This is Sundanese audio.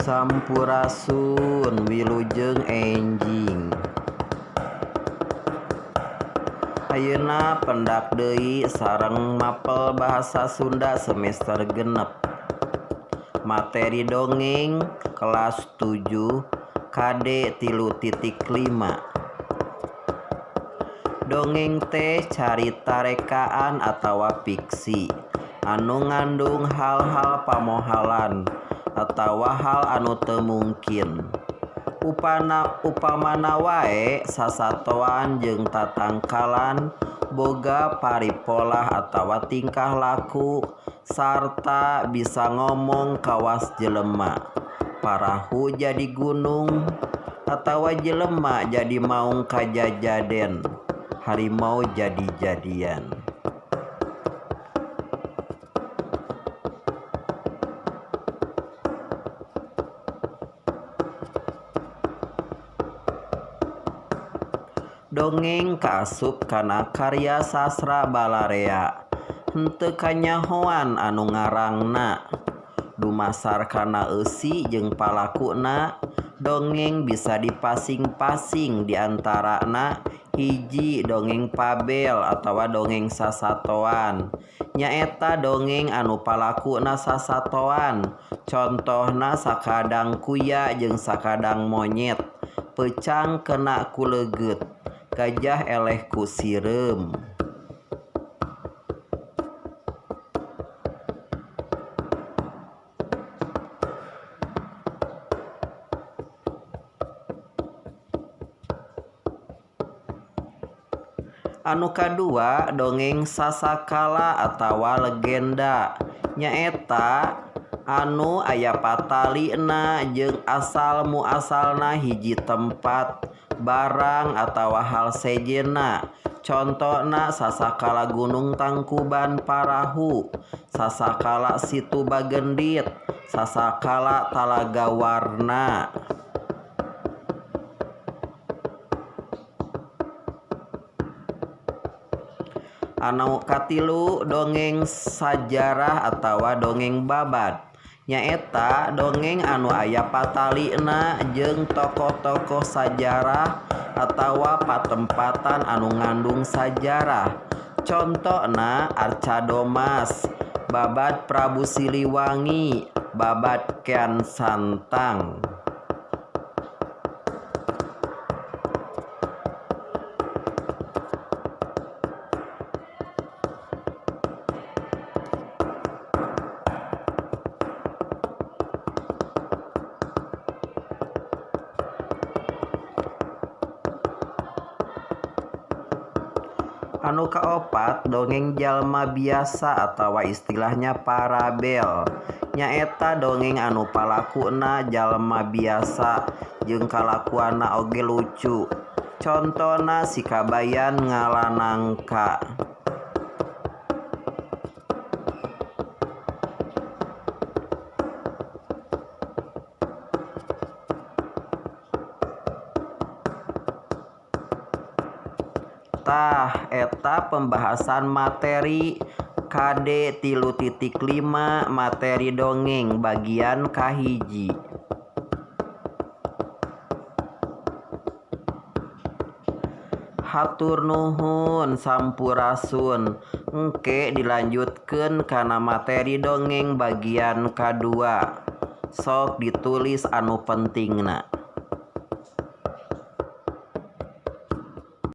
Sampurasun wilujeng enjing. Ayeuna pendak deui sareng mapel Bahasa Sunda semester 6. Materi dongeng kelas 7 KD 3.5. Dongeng teh carita rekaan atawa fiksi anu ngandung hal-hal pamohalan atawa hal anu teu mungkin. Upamana wae sasatoan jeung tatangkalan boga paripolah atawa tingkah laku sarta bisa ngomong kawas jelema. Parahu jadi gunung atawa jelema jadi maung kajajaden. Harimau jadi-jadian. Dongeng kaasup kana karya sastra balarea. Henteu kanyahoan anu ngarangna. Dumasar kana eusi jeung palakuna, dongeng bisa dipasing-pasing di antarana hiji dongeng fabel atawa dongeng sasatoan. Nyaeta dongeng anu palakuna sasatoan, contohna sakadang kuya jeung sakadang monyet, peucang kena ku leugeut, gajah eleh ku sireum. Anu kadua dongeng sasakala atawa legenda, nyaeta anu aya patalina jeung asal muasalna hiji tempat, barang atawa hal sejenna. Contona sasakala Gunung Tangkuban Parahu, sasakala Situ Bagendit, sasakala Talaga Warna. Anu katilu dongeng sajarah atawa dongeng babad, nyaeta dongeng anu aya patalina jeung tokoh-tokoh sajarah atawa patempatan anu ngandung sajarah. Contona Arca Domas, babad Prabu Siliwangi, babad Kian Santang. Anu kaopat dongeng jalma biasa atawa istilahnya parabel, nyaeta dongeng anu palakuna jalma biasa jeung kalakuanna oge lucu. Contona si kabayan ngalanangka. Tah eta pembahasan materi KD 3.5 materi dongeng bagian kahiji. Hatur nuhun sampurasun, engke dilanjutkeun kana materi dongeng bagian kadua. Sok ditulis anu pentingna.